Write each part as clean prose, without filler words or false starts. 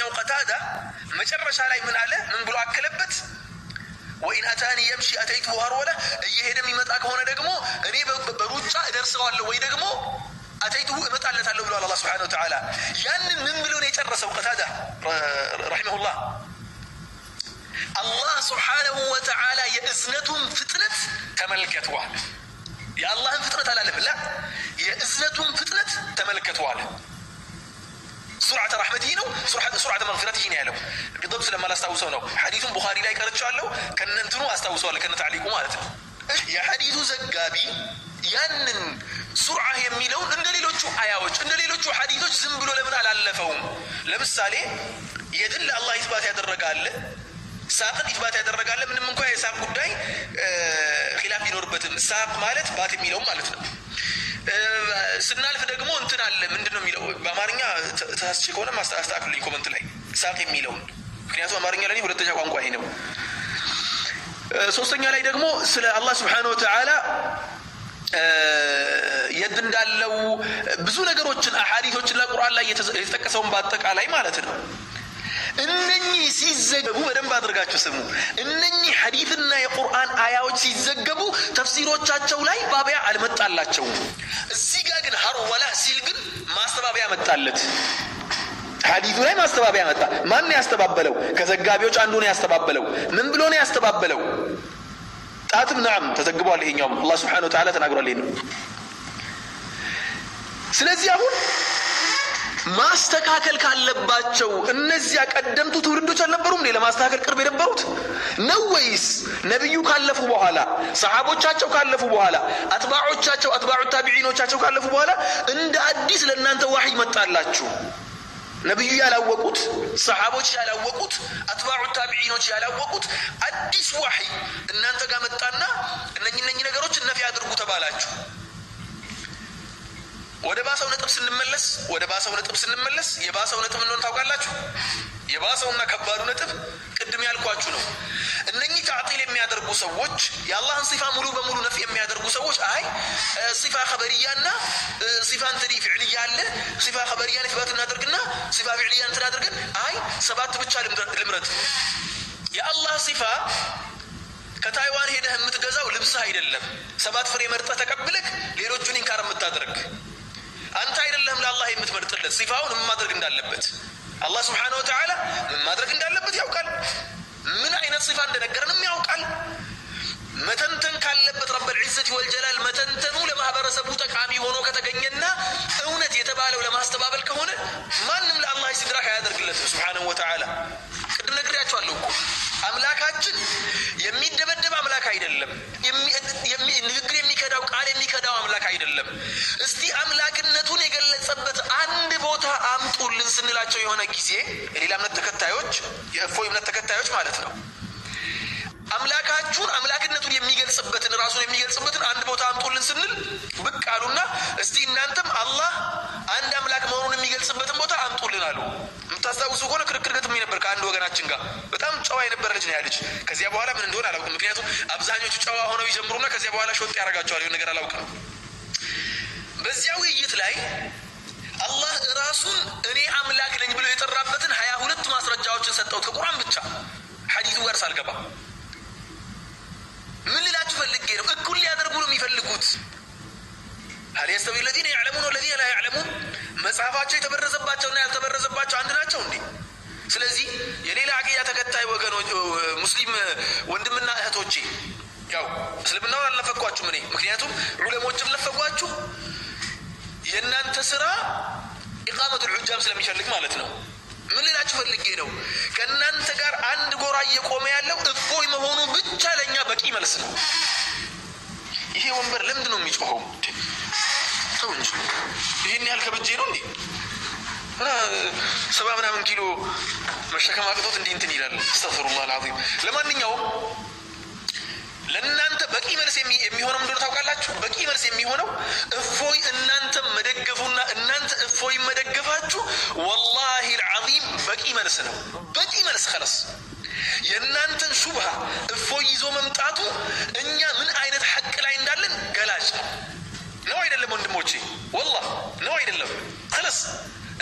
ይሄኛው ቀታዳ መጨረሻ ላይ ምን አለ? ምን ብሎ አከለበት? وإن أتاني يمشي أتيته هرولة፣ እየሄደ የሚመጣ ከሆነ ደግሞ እኔ በሩጫ እደርሰዋለሁ ወይ ደግሞ أتيته እመጣለታለሁ ብለዋል አላህ سبحانه وتعالى። ያንን ምን ብሎ ነው የጨረሰው ቀታዳ رحمه الله? አላህ سبحانه وتعالى የእዝነቱን ፍጥነት ተመልከቷል። የአላህን ፍጥነት አላለም፣ لا፣ የእዝነቱን ፍጥነት ተመልከቷል። سرعة رحمته ነው፣ سرعة مغفرته ነው ያለው። بالضبط ስለማላስታውሰው ነው። ሐዲሱን ቡኻሪ ላይ ቀርቼዋለሁ፣ ከነንትኑ አስታውሰዋለሁ፣ ከነ تعليق ኡ ማለት ነው። የሐዲሱ ዘጋቢ ያንን سرعة የሚለውን እንደ ሌሎቹ አያዎች፣ እንደ ሌሎቹ ሐዲሶች ዝም ብሎ ለምን አላለፈውም? ለምሳሌ يد ን ለአላህ إثبات ያደረጋለ፣ ساق ን إثبات ያደረጋለ። ምንም እንኳ የ ساق ጉዳይ خلاف ቢኖርበትም ساق ማለት ባት የሚለውም ማለት ነው። ስናልፍ ደግሞ እንትን አለ፣ ምንድን ነው የሚለው በአማርኛ? ተሳስቼ ከሆነ አስተካክሉልኝ comment ላይ ساق የሚለውን፣ ምክንያቱም አማርኛ ለእኔ ሁለተኛ ቋንቋ ይሄ ነው። ሶስተኛ ላይ ደግሞ ስለ አላህ سبحانه وتعالى يد እንዳለው ብዙ ነገሮችን፣ አሓዲቶችን፣ ለቁርአን ላይ የተጠቀሰውን በአጠቃላይ ማለት ነው። እነኚህ ሲዘገቡ፣ በደንብ አድርጋችሁ ስሙ። እነኚህ ሐዲትና የቁርአን አያዎች ሲዘገቡ ተፍሲሮቻቸው ላይ ማስተባበያ አልመጣላቸውም። እዚህ ጋር ግን هرولة ሲል ግን ማስተባበያ መጣለት። ሐዲሱ ላይ ማስተባበያ መጣ። ማን ያስተባበለው? ከዘጋቢዎች አንዱ ነው ያስተባበለው። ምን ብሎ ነው ያስተባበለው? ጣትም نعم ተዘግቧል። ይሄኛውም አላህ سبحانه وتعالى ተናግሯል። ይሄ ነው። ስለዚህ አሁን ማስተካከል ካለባቸው እነዚያ ቀደምቱ ትውልዶች አልነበሩም እንዴ ለማስተካከል ቅርብ የነበሩት ነው ወይስ ነቢዩ ካለፉ በኋላ፣ ሰሓቦቻቸው ካለፉ በኋላ፣ አትባዖቻቸው፣ አትባዑ ታቢዒኖቻቸው ካለፉ በኋላ እንደ አዲስ ለእናንተ ዋሕይ መጣላችሁ? ነቢዩ ያላወቁት፣ ሰሓቦች ያላወቁት፣ አትባዑ ታቢዒኖች ያላወቁት አዲስ ዋሕይ እናንተ ጋር መጣና እነኚህ እነኚህ ነገሮች نفي አድርጉ ተባላችሁ። ወደ ባሰው ነጥብ ስንመለስ የባሰው ነጥብ እንደሆነ ታውቃላችሁ። የባሰውና ከባዱ ነጥብ ቅድም ያልኳችሁ ነው። እነኚህ تعطيل የሚያደርጉ ሰዎች፣ የአላህን صفة ሙሉ በሙሉ نفي የሚያደርጉ ሰዎች፣ አይ صفة خبرية ና صفة እንትን فعلية አለ፣ صفة خبرية ን إثبات እናደርግና صفة فعلية እንትን አድርገን፣ አይ ሰባት ብቻ ልምረጥ። የአላህ صفة ከታይዋን ሄደህ የምትገዛው ልብስህ አይደለም። ሰባት ፍሬ መርጠህ ተቀብለህ ሌሎቹን إنكار የምታደርግ አንተ አይደለህም። ለአላህ የምትመርጥለት صفة ውን ምን ማድረግ እንዳለበት፣ አላህ سبحانه وتعالى ምን ማድረግ እንዳለበት ያውቃል። ምን አይነት صفة እንደነገረንም ያውቃል። መተንተን ካለበት رب العزة والجلال መተንተኑ ለማህበረሰቡ ጠቃሚ ሆኖ ከተገኘና እውነት የተባለው ለማስተባበል ከሆነ ማንም ለአላህ استدراك አያደርግለትም سبحانه وتعالى። ቅድም ነግሬያቸዋለሁ እኮ፣ አምላካችን የሚደበደብ አምላክ አይደለም። ንግግር የሚከዳው፣ ቃል የሚከዳው አምላክ አይደለም። እስቲ አምላክነቱን የገለጸበት አንድ ቦታ አምጡልን ስንላቸው የሆነ ጊዜ የሌላ እምነት ተከታዮች፣ የእፎይ እምነት ተከታዮች ማለት ነው፣ አምላካችሁን አምላክነቱን የሚገልጽበትን፣ ራሱን የሚገልጽበትን አንድ ቦታ አምጡልን ስንል ብቅ አሉና እስቲ እናንተም አላህ አንድ አምላክ መሆኑን የሚገልጽበትን ቦታ አምጡልን አሉ። የምታስታውሱ ከሆነ ክርክር ገጥሞኝ ነበር ከአንድ ወገናችን ጋር። በጣም ጨዋ የነበረ ልጅ ነው ያ ልጅ። ከዚያ በኋላ ምን እንደሆነ አላውቅም። ምክንያቱም አብዛኞቹ ጨዋ ሆነው ይጀምሩና ከዚያ በኋላ ሾጥ ያደርጋቸዋል። የሆነ ነገር አላውቅም። በዚያ ውይይት ላይ አላህ ራሱን እኔ አምላክ ነኝ ብሎ የጠራበትን 22 ማስረጃዎችን ሰጠሁት ከቁርአን ብቻ፣ ሐዲሱ ጋር ሳልገባ። ምን ልላችሁ ፈልጌ ነው? እኩል ሊያደርጉ ነው የሚፈልጉት። هل يستوي الذين يعلمون والذين لا يعلمون? መጽሐፋቸው የተበረዘባቸውና ያልተበረዘባቸው አንድ ናቸው እንዴ? ስለዚህ የሌላ አቂዳ ተከታይ ወገኖች፣ ሙስሊም ወንድምና እህቶቼ፣ ያው እስልምናውን አልነፈኳችሁም እኔ፣ ምክንያቱም ዑለሞችም ነፈጓችሁ። የእናንተ ስራ إقامة الحجة ም ስለሚፈልግ ማለት ነው። ምን ልላችሁ ፈልጌ ነው? ከእናንተ ጋር አንድ ጎራ እየቆመ ያለው እፎይ መሆኑ ብቻ ለእኛ በቂ መልስ ነው። ይሄ ወንበር ለምንድን ነው የሚጮኸው? ተው እንጂ፣ ይህን ያህል ከብጄ ነው እንዴ? 70 ምናምን ኪሎ መሸከም አቅቶት እንዲህ እንትን ይላል። أستغفر الله العظيم። ለማንኛውም ለእናንተ በቂ መልስ የሚሆነው እንደሆነ ታውቃላችሁ። በቂ መልስ የሚሆነው እፎይ እናንተ መደገፉና እናንተ እፎይ መደገፋችሁ والله العظيم በቂ መልስ ነው። በቂ መልስ خلاص። የእናንተን شبهة እፎይ ይዞ መምጣቱ እኛ ምን አይነት ሐቅ ላይ እንዳለን ገላጭ ነው። ነው አይደለም ወንድሞቼ? والله ነው አይደለም? خلاص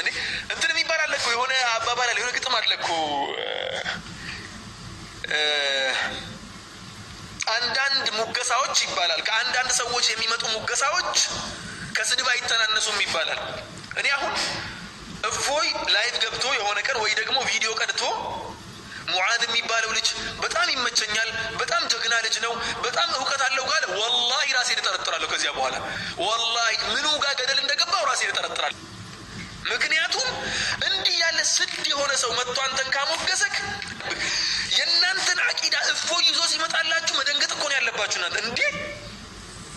እንዴ፣ እንትን የሚባል አለ እኮ፣ የሆነ አባባል አለ፣ የሆነ ግጥም። አለ እኮ፣ አንዳንድ ሙገሳዎች ይባላል፣ ከአንዳንድ ሰዎች የሚመጡ ሙገሳዎች ከስድብ አይተናነሱም ይባላል። እኔ አሁን እፎይ live ገብቶ የሆነ ቀን ወይ ደግሞ ቪዲዮ ቀድቶ ሙዓዝ የሚባለው ልጅ በጣም ይመቸኛል፣ በጣም ጀግና ልጅ ነው፣ በጣም እውቀት አለው ካለ ወላሂ ራሴን እጠረጥራለሁ። ከዚያ በኋላ ወላሂ ምኑ ጋር ገደል እንደገባው ራሴን እጠረጥራለሁ። ምክንያቱም እንዲህ ያለ ስድ የሆነ ሰው መጥቶ አንተን ካሞገሰክ፣ የእናንተን አቂዳ እፎይ ይዞ ሲመጣላችሁ መደንገጥ እኮ ነው ያለባችሁ እናንተ። እንዴ፣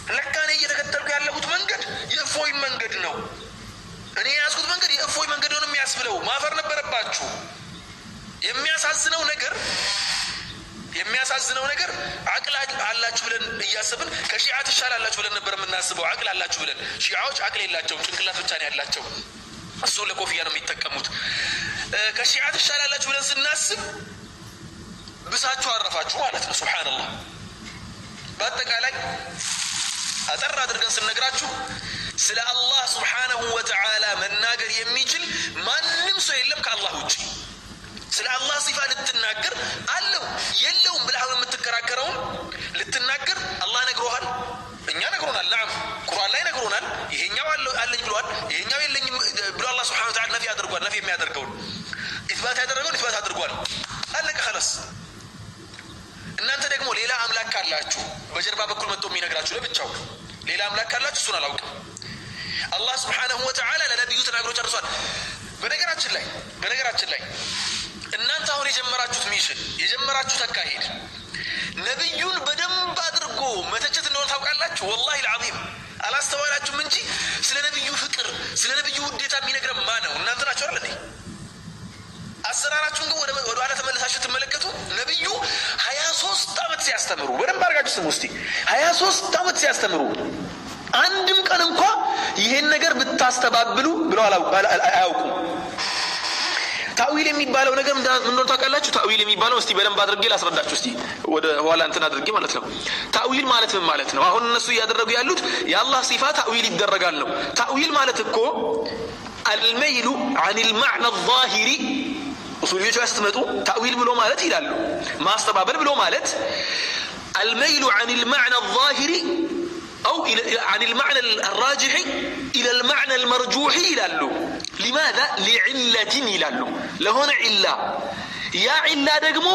ለካ እኔ እየተከተልኩ ያለሁት መንገድ የእፎይ መንገድ ነው፣ እኔ የያዝኩት መንገድ የእፎይ መንገድ ነው የሚያስብለው ማፈር ነበረባችሁ። የሚያሳዝነው ነገር አቅል አላችሁ ብለን እያሰብን ከሺዓ ትሻላላችሁ ብለን ነበር የምናስበው። አቅል አላችሁ ብለን። ሺዓዎች አቅል የላቸውም፣ ጭንቅላት ብቻ ነው ያላቸው። እሱን ለኮፍያ ነው የሚጠቀሙት። ከሺዓ ትሻላላችሁ ብለን ስናስብ ብሳችሁ አረፋችሁ ማለት ነው። ሱብሓነላህ። በአጠቃላይ አጠር አድርገን ስነግራችሁ ስለ አላህ ሱብሓነሁ ወተዓላ መናገር የሚችል ማንም ሰው የለም ከአላህ ውጭ። ስለ አላህ ሲፋ ልትናገር፣ አለው የለውም ብለህ አሁን የምትከራከረውን ልትናገር አላህ ነግሮሃል፣ እኛ ነግሮናል። نعم፣ ቁርአን ላይ ነግሮናል። ይሄኛው አለኝ ብሏል፣ ይሄኛው የለኝም ብሎ አላህ ስብሐነሁ ወተዓላ ነፊ አድርጓል። ነፊ የሚያደርገውን፣ ኢስባት ያደረገውን ኢስባት አድርጓል። አለቀ፣ خلاص። እናንተ ደግሞ ሌላ አምላክ ካላችሁ፣ በጀርባ በኩል መጥቶ የሚነግራችሁ ለብቻው ሌላ አምላክ ካላችሁ እሱን አላውቅም። አላህ ስብሐነሁ ወተዓላ ለነቢዩ ተናግሮ ጨርሷል። በነገራችን ላይ እናንተ አሁን የጀመራችሁት mission፣ የጀመራችሁት አካሄድ ነቢዩን በደንብ አድርጎ መተቸት እንደሆነ ታውቃላችሁ። ወላሂ ልዓዚም አላስተዋላችሁም እንጂ ስለ ነቢዩ ፍቅር፣ ስለ ነቢዩ ውዴታ የሚነግረን ማን ነው? እናንተ ናችሁ አይደል እንዴ? አሰራራችሁን ግን ወደ ኋላ ተመለሳችሁ ትመለከቱ። ነቢዩ 23 ዓመት ሲያስተምሩ፣ በደንብ አድርጋችሁ ስሙ እስቲ። 23 ዓመት ሲያስተምሩ አንድም ቀን እንኳ ይሄን ነገር ብታስተባብሉ ብለው አያውቁም። ታዊል የሚባለው ነገር ምን እንደሆነ ታውቃላችሁ? ታዊል የሚባለው እስቲ በደንብ አድርጌ ላስረዳችሁ። እስቲ ወደ ኋላ እንትን አድርጌ ማለት ነው። ታዊል ማለት ምን ማለት ነው? አሁን እነሱ እያደረጉ ያሉት የአላህ ሲፋ ታዊል ይደረጋል ነው። ታዊል ማለት እኮ الميل عن المعنى الظاهر። ኡሱልዮች ጋር ስትመጡ ታዊል ብሎ ማለት ይላሉ፣ ማስተባበል ብሎ ማለት الميل عن المعنى الظاهر أو عن المعنى الراجح إلى المعنى المرجوح ይላሉ። لماذا؟ لعلة ይላሉ፣ ለሆነ ዒላ። ያ ዒላ ደግሞ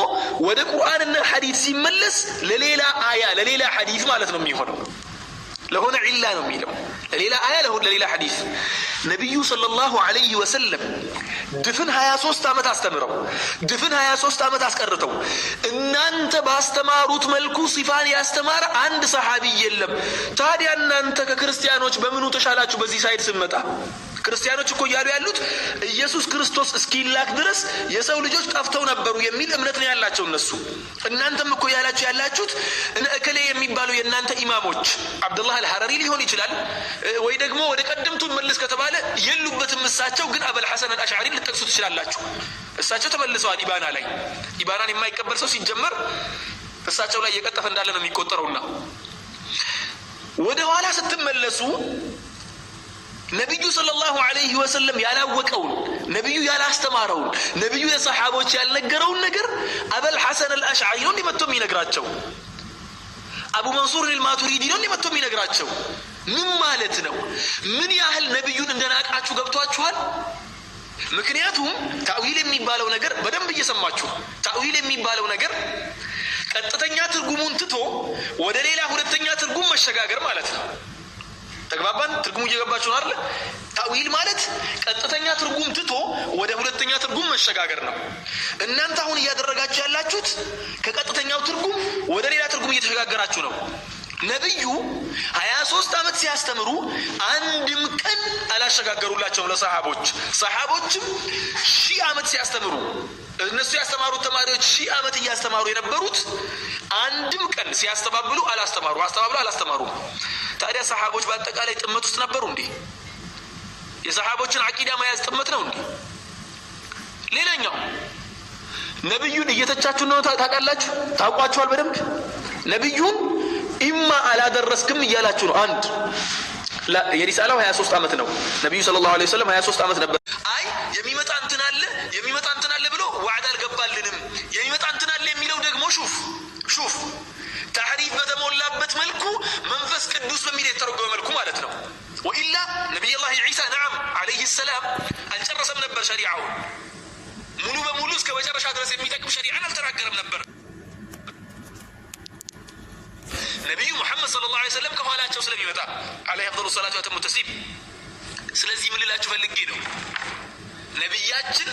ወደ ቁርአንና ሐዲስ ሲመለስ ለሌላ አያ፣ ለሌላ ሐዲስ ማለት ነው የሚሆነው። ለሆነ ዒላ ነው የሚለው፣ ለሌላ አያ፣ ለሌላ ሐዲስ። ነቢዩ ሰለላሁ ዐለይሂ ወሰለም ድፍን 23 ዓመት አስተምረው፣ ድፍን 23 ዓመት አስቀርተው እናንተ ባስተማሩት መልኩ ሲፋን ያስተማረ አንድ ሰሓቢ የለም። ታዲያ እናንተ ከክርስቲያኖች በምኑ ተሻላችሁ? በዚህ side ስንመጣ ክርስቲያኖች እኮ እያሉ ያሉት ኢየሱስ ክርስቶስ እስኪላክ ድረስ የሰው ልጆች ጠፍተው ነበሩ የሚል እምነት ነው ያላቸው እነሱ። እናንተም እኮ ያላችሁ ያላችሁት እነ እከሌ የሚባሉ የእናንተ ኢማሞች፣ አብዱላህ አልሐረሪ ሊሆን ይችላል፣ ወይ ደግሞ ወደ ቀደምቱ መልስ ከተባለ የሉበትም። እሳቸው ግን አበል ሐሰን አልአሽዓሪ ልጠቅሱ ትችላላችሁ። እሳቸው ተመልሰዋል ኢባና ላይ። ኢባናን የማይቀበል ሰው ሲጀመር እሳቸው ላይ እየቀጠፈ እንዳለ ነው የሚቆጠረውና ወደ ኋላ ስትመለሱ ነቢዩ ሰለላሁ ዐለይሂ ወሰለም ያላወቀውን፣ ነቢዩ ያላስተማረውን፣ ነቢዩ ለሰሓቦች ያልነገረውን ነገር አበል ሐሰን አልአሽዓሪ ነው እንዲህ መጥቶ የሚነግራቸው? አቡ መንሱር አልማቱሪዲ ነው እንዲህ መጥቶ የሚነግራቸው? ምን ማለት ነው? ምን ያህል ነቢዩን እንደናቃችሁ ገብቷችኋል? ምክንያቱም ታዊል የሚባለው ነገር፣ በደንብ እየሰማችሁ፣ ታዊል የሚባለው ነገር ቀጥተኛ ትርጉሙን ትቶ ወደ ሌላ ሁለተኛ ትርጉም መሸጋገር ማለት ነው። ተግባባን? ትርጉሙ እየገባችሁ ነው አይደለ? ታዊል ማለት ቀጥተኛ ትርጉም ትቶ ወደ ሁለተኛ ትርጉም መሸጋገር ነው። እናንተ አሁን እያደረጋችሁ ያላችሁት ከቀጥተኛው ትርጉም ወደ ሌላ ትርጉም እየተሸጋገራችሁ ነው። ነቢዩ 23 ዓመት ሲያስተምሩ አንድም ቀን አላሸጋገሩላቸውም ለሰሃቦች። ሰሃቦችም 1000 ዓመት ሲያስተምሩ፣ እነሱ ያስተማሩት ተማሪዎች 1000 ዓመት እያስተማሩ የነበሩት አንድም ቀን ሲያስተባብሉ አላስተማሩ፣ አስተባብሉ አላስተማሩም። ታዲያ ሰሃቦች በአጠቃላይ ጥመት ውስጥ ነበሩ እንዴ? የሰሃቦችን አቂዳ መያዝ ጥመት ነው እንዴ? ሌላኛው ነቢዩን እየተቻችሁ ነው፣ ታውቃላችሁ፣ ታውቋችኋል በደንብ። ነቢዩን ኢማ አላደረስክም እያላችሁ ነው። አንድ የሪሳላው 23 ዓመት ነው። ነቢዩ ሰለላሁ ዐለይሂ ወሰለም 23 ዓመት ነበር። አይ የሚመጣ እንትን አለ፣ የሚመጣ እንትን አለ ብሎ ሸሪዓውን ሙሉ በሙሉ እስከ መጨረሻ ድረስ የሚጠቅም ሸሪዓን አልተናገረም ነበር። ነቢዩ ሙሐመድ صلى الله عليه وسلم ከኋላቸው ስለሚመጣ عليه أفضل الصلاة وأتم التسليم። ስለዚህ ምን ልላችሁ ፈልጌ ነው፣ ነቢያችን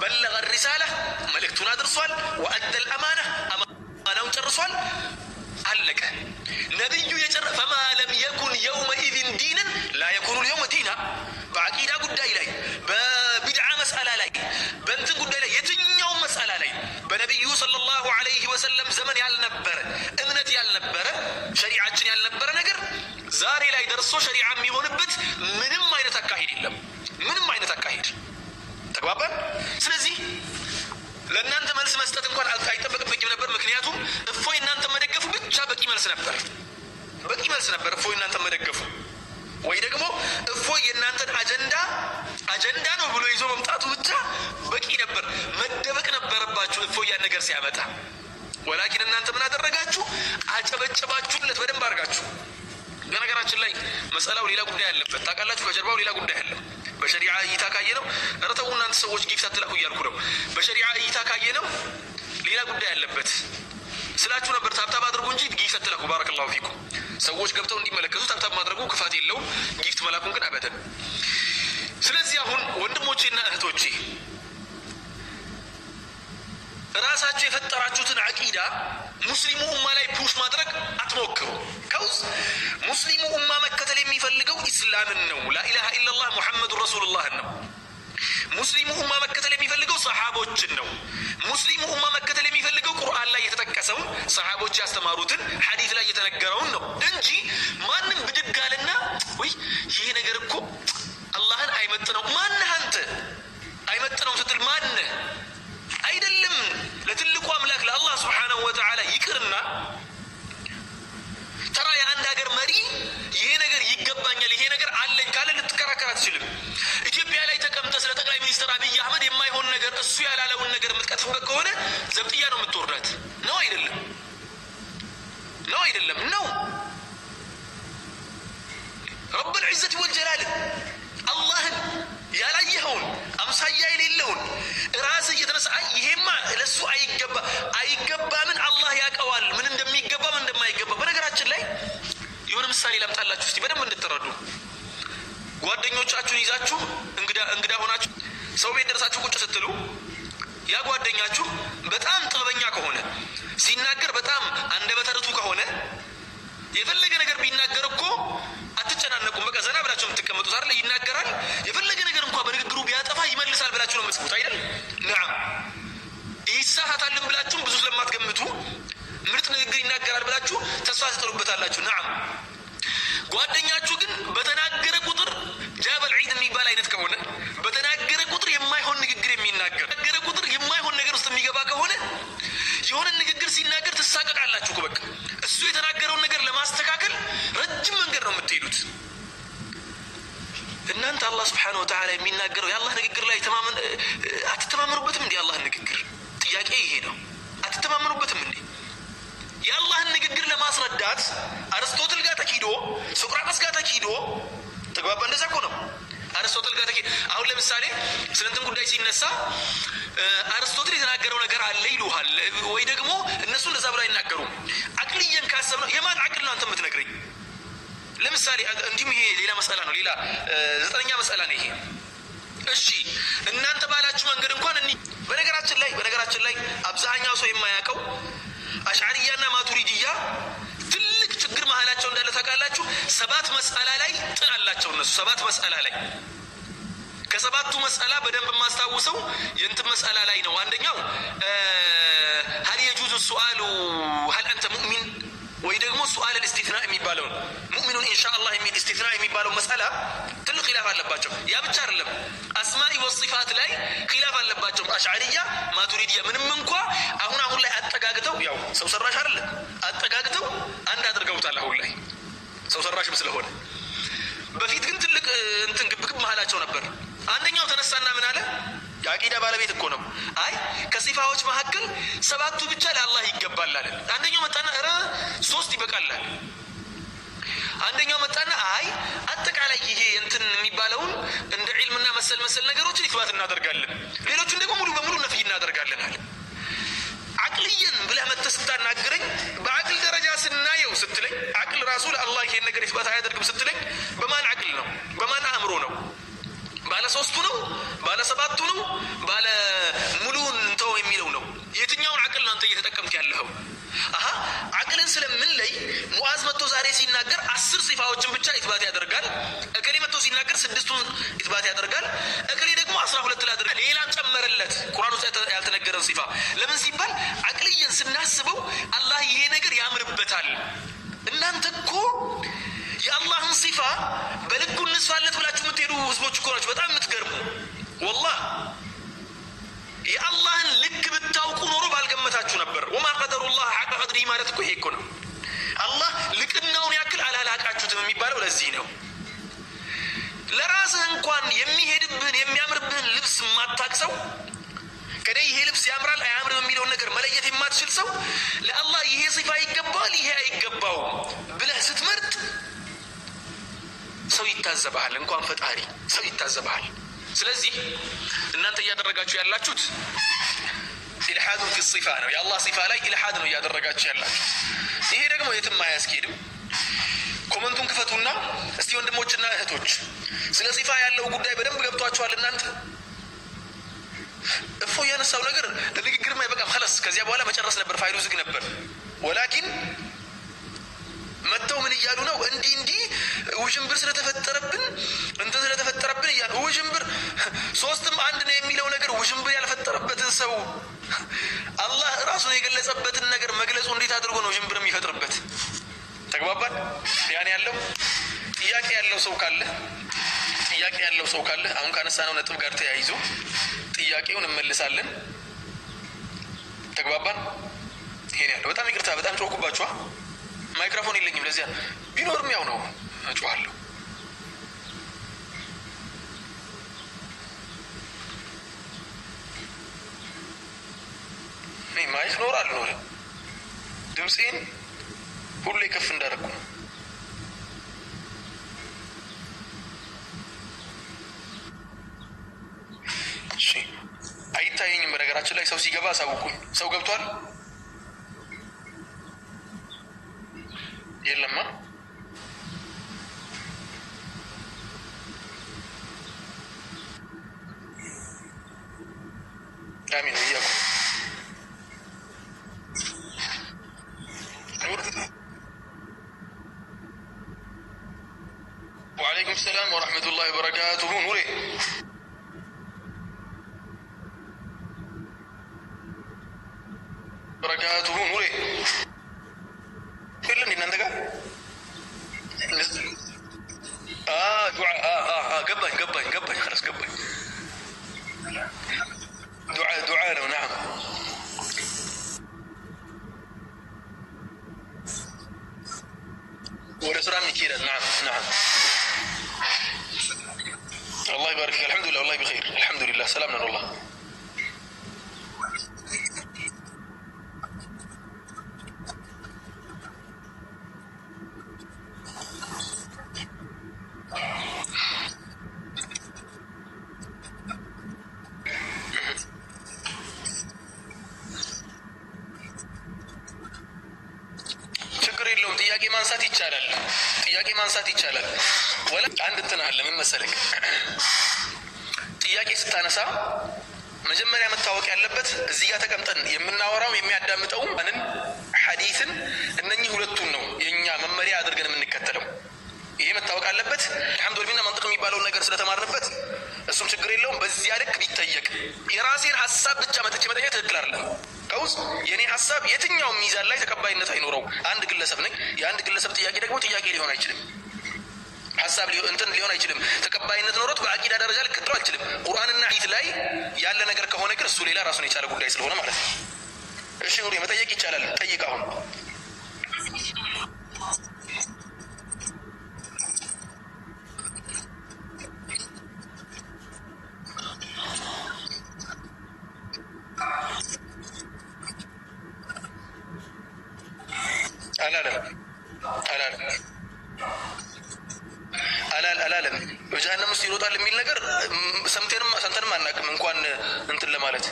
بلغ الرسالة መልእክቱን አድርሷል። وأدى الأمانة አማናውን ጨርሷል። አለቀ። ነቢዩ የጨረ فما لم يكن يومئذ دينا لا يكون اليوم دينا። በዓቂዳ ጉዳይ ላይ፣ በቢድዓ መስአላ ላይ፣ በእንትን ጉዳይ ላይ፣ የትኛውም መስአላ ላይ በነቢዩ صلى الله عليه وسلم ዘመን ያልነበረ እምነት ያልነበረ ሸሪዓችን ያልነበረ ነገር ዛሬ ላይ ደርሶ ሸሪዓ የሚሆንበት ምንም አይነት አካሄድ የለም። ምንም አይነት አካሄድ። ተግባባን። ስለዚህ ለእናንተ መልስ መስጠት እንኳን አይጠበቅብኝም ነበር። ምክንያቱም እፎይ እናንተ መደገፉ ብቻ በቂ መልስ ነበር፣ በቂ መልስ ነበር። እፎይ እናንተ መደገፉ ወይ ደግሞ እፎይ የእናንተን አጀንዳ አጀንዳ ነው ብሎ ይዞ መምጣቱ ብቻ በቂ ነበር። መደበቅ ነበረባችሁ እፎይ ያን ነገር ሲያመጣ። ولكن እናንተ ምን አደረጋችሁ? አጨበጨባችሁለት በደንብ አድርጋችሁ። በነገራችን ላይ መሰላው ሌላ ጉዳይ አለበት ታውቃላችሁ። ከጀርባው ሌላ ጉዳይ አለ። በሸሪዓ እይታ ካየ ነው። ኧረ ተው እናንተ ሰዎች gift አትላኩ እያልኩ ነው። በሸሪዓ እይታ ካየ ነው ሌላ ጉዳይ አለበት ስላችሁ ነበር። tap tap አድርጉ እንጂ gift አትላኩ። بارك الله فيكم። ሰዎች ገብተው እንዲመለከቱ tap tap ማድረጉ ክፋት የለውም። gift መላኩን ግን አበደን። ስለዚህ አሁን ወንድሞቼና እህቶቼ ራሳችሁ የፈጠራችሁትን አቂዳ ሙስሊሙ ኡማ ላይ push ማድረግ አትሞክሩ። 'cause ሙስሊሙ ኡማ መከተል የሚፈልገው ኢስላምን ነው። لا إله إلا الله محمد رسول الله ን ነው። ሙስሊሙ ኡማ መከተል የሚፈልገው ሰሓቦችን ነው። ሙስሊሙ ኡማ መከተል የሚፈልገው ቁርአን ላይ የተጠቀሰውን ሰሓቦች ያስተማሩትን ሐዲት ላይ የተነገረውን ነው እንጂ ማንም ብድግ አለና ወይ ይሄ ነገር እኮ አላህን አይመጥነው። ማነህ አንተ? አይመጥነውም ስትል ማነህ? አይደለም ለትልቁ አምላክ ለአላህ ስብሓነሁ ወተዓላ ይቅርና ተራ የአንድ ሀገር መሪ ይሄ ነገር ይገባኛል፣ ይሄ ነገር አለኝ ካለ ልትከራከር አትችልም። ኢትዮጵያ ላይ ተቀምጠ ስለ ጠቅላይ ሚኒስትር አብይ አህመድ የማይሆን ነገር እሱ ያላለውን ነገር የምትቀጥፍበት ከሆነ ዘብጥያ ነው የምትወርዳት። ነው አይደለም? ነው አይደለም? ነው። رب العزة والجلال አላህን ያላየኸውን አምሳያ የሌለውን ራስህ እየተነሳ አይ ይሄማ ለሱ አይገባ አይገባምን፣ አላህ ያውቀዋል ምን እንደሚገባ ምን እንደማይገባ። በነገራችን ላይ የሆነ ምሳሌ ላምጣላችሁ እስቲ በደንብ እንድትረዱ። ጓደኞቻችሁን ይዛችሁ እንግዳ እንግዳ ሆናችሁ ሰው ቤት ደርሳችሁ ቁጭ ስትሉ ያ ጓደኛችሁ በጣም ጥበበኛ ከሆነ፣ ሲናገር በጣም አንደበተ ርቱዕ ከሆነ፣ የፈለገ ነገር ቢናገር እኮ አትጨናነቁም። በቃ ዘና ብላችሁ የምትቀመጡት አይደል? ይናገራል። የፈለገ ነገር እንኳ በንግግሩ ቢያጠፋ ይመልሳል ብላችሁ ነው የምትስቡት አይደል? نعم፣ ይሳሳታልን ብላችሁም ብዙ ስለማትገምቱ ምርጥ ንግግር ይናገራል ብላችሁ ተስፋ ትጥሉበታላችሁ። نعم፣ ጓደኛችሁ ግን በተናገረ ቁጥር ጃበል ዒድ የሚባል አይነት ከሆነ፣ በተናገረ ቁጥር የማይሆን ንግግር የሚናገር ገረ ቁጥር የማይሆን ነገር ውስጥ የሚገባ ከሆነ፣ የሆነ ንግግር ሲናገር ትሳቀቃላችሁ እኮ። በቃ እሱ የተናገረውን ነገር ለማስተካከል ረጅም መንገድ ነው የምትሄዱት። እናንተ አላህ ስብሓነሁ ወተዓላ የሚናገረው የአላህ ንግግር ላይ አትተማመኑበትም እንዴ? የአላህን ንግግር፣ ጥያቄ ይሄ ነው። አትተማመኑበትም እንዴ? የአላህን ንግግር ለማስረዳት አርስቶትል ጋር ተኪዶ፣ ሶቅራጠስ ጋር ተኪዶ፣ ተግባባ። እንደዛ እኮ ነው። አርስቶትል ጋር ተኪዶ አሁን ለምሳሌ ስለ እንትን ጉዳይ ሲነሳ አርስቶትል የተናገረው ነገር አለ ይሉሃል፣ ወይ ደግሞ እነሱ እንደዛ ብለው አይናገሩም። عقليا ካሰብነው፣ የማን አቅል ነው አንተ የምትነግረኝ? ለምሳሌ እንዲሁም ይሄ ሌላ መስአላ ነው። ሌላ 9ኛ መስአላ ነው ይሄ። እሺ እናንተ ባላችሁ መንገድ እንኳን እኒ በነገራችን ላይ አብዛኛው ሰው የማያውቀው አሽዓሪያና ማቱሪዲያ ትልቅ ችግር መሀላቸው እንዳለ ታውቃላችሁ። ሰባት መስአላ ላይ ጥል አላቸው እነሱ፣ ሰባት መስአላ ላይ። ከሰባቱ መስአላ በደንብ የማስታውሰው የእንትን መስአላ ላይ ነው። አንደኛው هل يجوز سؤال هل أنت مؤمن ወይ ደግሞ سؤال الاستثناء የሚባለውን مؤمن إن شاء الله የሚል استثناء የሚባለው መስአላ ትልቅ ኺላፍ አለባቸው። ያ ብቻ አይደለም፣ أسماء وصفات ላይ ኺላፍ አለባቸው። አሽዓሪያ ማቱሪዲያ ምንም እንኳ አሁን አሁን ላይ አጠጋግተው፣ ያው ሰው ሰራሽ አይደለም፣ አጠጋግተው አንድ አድርገውታል። አሁን ላይ ሰው ሰራሽም ስለሆነ፣ በፊት ግን ትልቅ እንትን ግብግብ መሀላቸው ነበር። አንደኛው ተነሳና ምን አለ? የአቂዳ ባለቤት እኮ ነው። አይ ከሲፋዎች መካከል ሰባቱ ብቻ ለአላህ ይገባል አለ። አንደኛው መጣና ኧረ ሶስት ይበቃል አለ። አንደኛው መጣና አይ አጠቃላይ ይሄ እንትን የሚባለውን እንደ ዒልምና መሰል መሰል ነገሮችን إثبات እናደርጋለን፣ ሌሎቹን ደግሞ ሙሉ በሙሉ نفي እናደርጋለን አለ። عقليا ብለህ መጥተህ ስታናግረኝ በአቅል ደረጃ ስናየው ስትለኝ፣ አቅል ራሱ ለአላህ ይሄን ነገር إثبات አያደርግም ስትለኝ በማን አቅል ነው? በማን አእምሮ ነው? ባለ ሶስቱ ነው? ባለ ሰባቱ ነው? ባለ ሙሉን እንተው የሚለው ነው? የትኛውን አቅል ነው አንተ እየተጠቀምክ ያለኸው? አሀ አቅልን ስለምንለይ ሙዓዝ መጥቶ ዛሬ ሲናገር 10 ሲፋዎችን ብቻ إثبات ያደርጋል። እከሌ መጥቶ ሲናገር 6ቱን إثبات ያደርጋል። እከሌ ደግሞ 12 ላይ ያደርጋል። ሌላም ጨመረለት ቁርአን ውስጥ ያልተነገረን ሲፋ። ለምን ሲባል عقليا ስናስበው አላህ ይሄ ነገር ያምርበታል። እናንተ እኮ የአላህን ሲፋ በልኩ እንስፋለት ብላችሁ የምትሄዱ ህዝቦች እኮ ናችሁ። በጣም የምትገርሙ والله። የአላህን ልክ ብታውቁ ኖሮ ባልገመታችሁ ነበር። وما قدروا الله حق قدره ማለት እኮ ይሄ እኮ ነው። አላህ ልቅናውን ያክል አላላቃችሁትም የሚባለው ለዚህ ነው። ለራስህ እንኳን የሚሄድብህን የሚያምርብህን ልብስ የማታቅ ሰው፣ ከኔ ይሄ ልብስ ያምራል አያምርም የሚለውን ነገር መለየት የማትችል ሰው ለአላህ ይሄ ሲፋ ይገባዋል ይሄ አይገባውም ብለህ ስትመርጥ ሰው ይታዘብሃል። እንኳን ፈጣሪ ሰው ይታዘብሃል። ስለዚህ እናንተ እያደረጋችሁ ያላችሁት إلحاد في الصفة ነው። የአላህ ሲፋ ላይ إلحاد ነው እያደረጋችሁ ያላችሁት። ይሄ ደግሞ የትም አያስኬድም። comment ኡን ክፈቱና እስቲ ወንድሞችና እህቶች ስለ ሲፋ ያለው ጉዳይ በደንብ ገብቷችኋል? እናንተ እፎ ያነሳው ነገር ለንግግርም አይበቃም። خلاص ከዚያ በኋላ መጨረስ ነበር፣ ፋይሉ ዝግ ነበር። ولكن መጥተው ምን እያሉ ነው? እንዲህ እንዲህ ውዥንብር ስለተፈጠረብን እንትን ስለተፈጠረብን እያሉ ውዥንብር ሶስትም አንድ ነው የሚለው ነገር ውዥንብር ያልፈጠረበትን ሰው አላህ ራሱን የገለጸበትን ነገር መግለጹ እንዴት አድርጎ ነው ውዥንብር የሚፈጥርበት? ተግባባን? ያን ያለው ጥያቄ ያለው ሰው ካለ ጥያቄ ያለው ሰው ካለ አሁን ካነሳነው ነጥብ ጋር ተያይዞ ጥያቄውን እንመልሳለን። ተግባባን? ይሄን ያለው በጣም ይቅርታ፣ በጣም ጮኩባችኋ። ማይክሮፎን የለኝም፣ ለዚያ ቢኖርም ያው ነው እጮሃለሁ። እኔ mic ኖር አልኖረ ድምፄን ሁሌ ከፍ እንዳደረኩ ነው። እሺ አይታየኝም። በነገራችን ላይ ሰው ሲገባ አሳውቁኝ። ሰው ገብቷል? የለማ። አሚን እያልኩ ኑር። وعليكم السلام ورحمة الله وبركاته። ኑሬ بركاته ኑሬ የለ እንዴ እናንተ ጋር? ዱዓ ገባኝ ገባኝ ገባኝ خلاص ገባኝ። ዱዓ ዱዓ ነው። نعم ወደ ስራም ይኬዳል። نعم نعم الله يبارك فيك። الحمد لله والله بخير الحمد لله ሰላም ነን والله። ችግር የለውም። ጥያቄ ማንሳት ይቻላል። ጥያቄ ማንሳት ይቻላል። ወላ አንድ እንትን አለ። ምን መሰለህ፣ ጥያቄ ስታነሳ መጀመሪያ መታወቅ ያለበት እዚህ ጋር ተቀምጠን የምናወራው የሚያዳምጠውም ንን ሐዲስን እነኚህ ሁለቱን ነው የእኛ መመሪያ አድርገን የምንከተለው። ይሄ መታወቅ አለበት። አልሐምዱሊላህ መንጥቅ የሚባለውን ነገር ስለተማርንበት እሱም ችግር የለውም። በዚያ ልክ ቢጠየቅ የራሴን ሀሳብ ብቻ መጥቼ መጠየቅ ትክክል አይደለም። ከውስጥ የእኔ ሀሳብ የትኛውም ሚዛን ላይ ተቀባይነት አይኖረው። አንድ ግለሰብ ነኝ። የአንድ ግለሰብ ጥያቄ ደግሞ ጥያቄ ሊሆን አይችልም። ሀሳብ እንትን ሊሆን አይችልም። ተቀባይነት ኖሮት በአቂዳ ደረጃ ልከተለው አልችልም። ቁርአንና ሐዲስ ላይ ያለ ነገር ከሆነ ግን እሱ ሌላ ራሱን የቻለ ጉዳይ ስለሆነ ማለት ነው። እሺ ኑሪ መጠየቅ ይቻላል። ጠይቅ አሁን። አላለም አላለም። በጀሃነም ውስጥ ይሮጣል የሚል ነገር ሰምተንም አናውቅም፣ እንኳን እንትን ለማለት።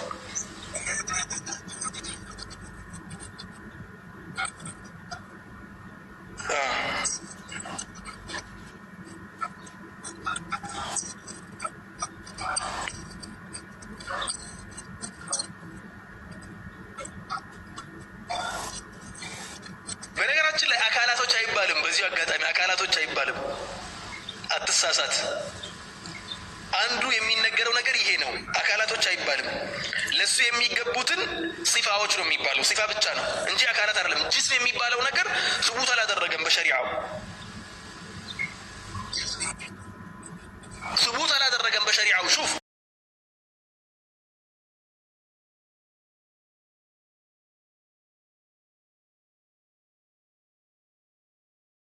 በነገራችን ላይ አካላቶች አይባልም። በዚሁ አጋጣሚ አካላቶች አይባልም፣ አትሳሳት። አንዱ የሚነገረው ነገር ይሄ ነው። አካላቶች አይባልም። ለሱ የሚገቡትን ሲፋዎች ነው የሚባለው። ሲፋ ብቻ ነው እንጂ አካላት አይደለም። ጅስም የሚባለው ነገር ثبوت አላደረገም በሸሪዓው፣ ثبوت አላደረገም በሸሪዓው። شوف።